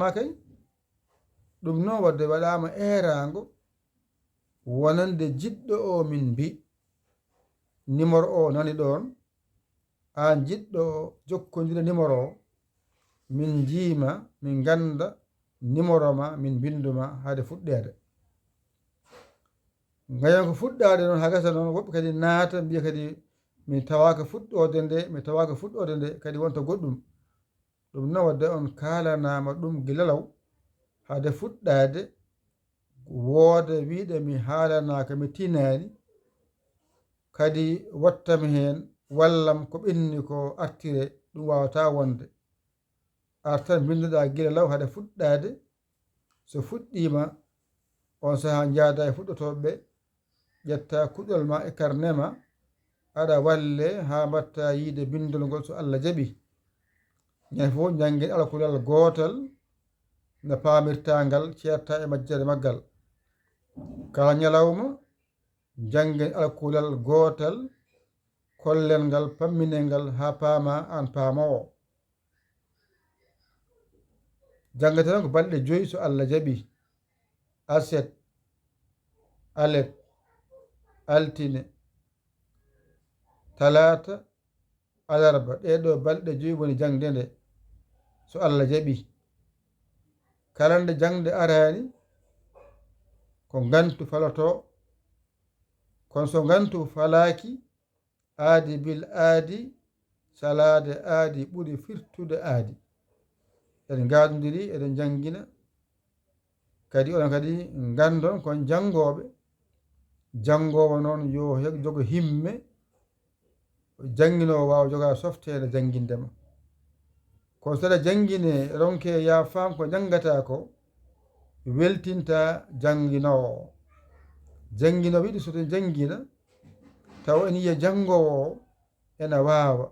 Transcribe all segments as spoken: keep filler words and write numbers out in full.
ma kay. Ɗum noon waɗde waɗaama eeraango wonande jiɗɗo o min mbi, numéro o nani ɗoon, aan jiɗɗo o jokkondira numéro o, min njiima, min ngannda numéro ma, min mbinndu ma hade fuɗɗeede. Ngayon ko fuɗɗaade noon, haa gasa noon, woɓɓe kadi naata mbiya kadi mi tawaaka fuɗɗoode nde, mi tawaaka fuɗɗoode nde, kadi wonta goɗɗum. Ɗum noon waɗde on kaalanaama ɗum gila law, hade fuɗɗaade, wooda wiiɗa mi haalanaaka, mi tinaani, kadi wattami heen, wallam ko ɓenni ko artire, ɗum waawata wonde. Artan mbinnduɗaa gila law hade fuɗɗaade, so fuɗɗiima, on sahaa njaada e fuɗɗotooɓe ɓe, ƴetta kuɗol ma e karne ma, aɗa walle haa mbatta yiide binndol ngol so Alla jaɓi. Ñande fof njanngin alkulal gootal no paamirta ngal, ceerta e majjere maggal. Kala ñalawma njanngin alkulal gootal, kollen ngal, pamminen ngal haa paama aan paamoowo. Janngata tan ko balɗe joyi so Alla jaɓi. Aset, alet, altine, talaata, alarba. Ɗee ɗoo balɗe joyi woni jaŋde nde, so Alla jaɓi. Kala nde jaŋde araani, ko ngantu falotoo. Kono so ngantu falaaki, aadi bil aadi, salaade aadi ɓuri firtude aadi. Eɗen ngaadondiri, eɗen njanngina. Kadi onon kadi nganndon kon janngooɓe. Janngoowo noon yo he-, jogo himme, jannginoowo waawa jogaa softeede jannginde ma. Ko so aɗa janngine, ronke yaa faam ko njanngataa ko, weltinta jannginoowo o. Jannginoowo yiɗi so to janngina, tawa ene yiya janngoowo o ena waawa.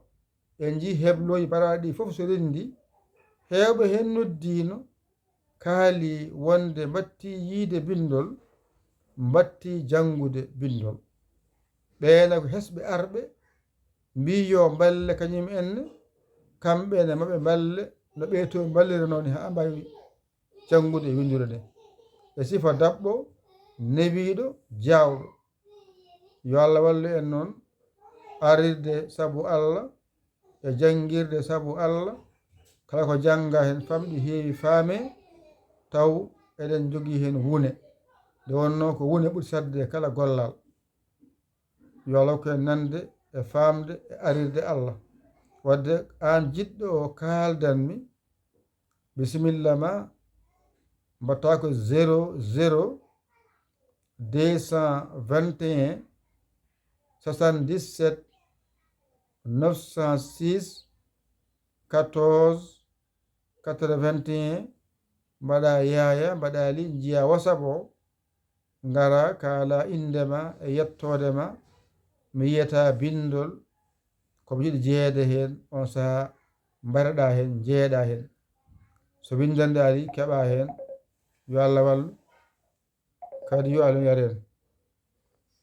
En njii heblooji mbaɗaaɗi ɗi fof so renndi, heewɓe heen noddiino, kaali wonde mbattii yiide binndol, mbattii janngude binndol. Ɓeena ko hesɓe arɓe, mbii yo mballe kañum enne, kamɓe ne maɓe mballe no ɓee to mballiranoo ni haa mbaawi janngude e winndude nde. E sifa daɓɓo, newiiɗo, jaawɗo. Yo Alla wallu en noon, arirde sabu Alla, e janngirde sabu Alla, kala ko jannga heen famɗi heewi faame, taw eɗen njogii heen wune. Nde wonnoo ko wune ɓuri saɗde e kala gollal. Yo Allah hokku en nande e faamde e arirde Allah. Wadde aan jiɗɗo o kaaldan mi, bisimilla ma, mbaɗtaa ko zéro zéro deux cent vingt et un soixante-dix-sept neuf cent six quatorze quatre-vingt-un, mbaɗa Yaaya, mbaɗa Ali, njiya WhatsApp o, ngara kaala innde ma e yettoode ma, mi yiyata binndol, ko mi yiɗi jeyeede heen, on sahaa mbaɗaɗa heen, njeyeɗa heen. So winndannde ari, keɓa heen, yo Allah wallu. Kadi yo Allah yar en.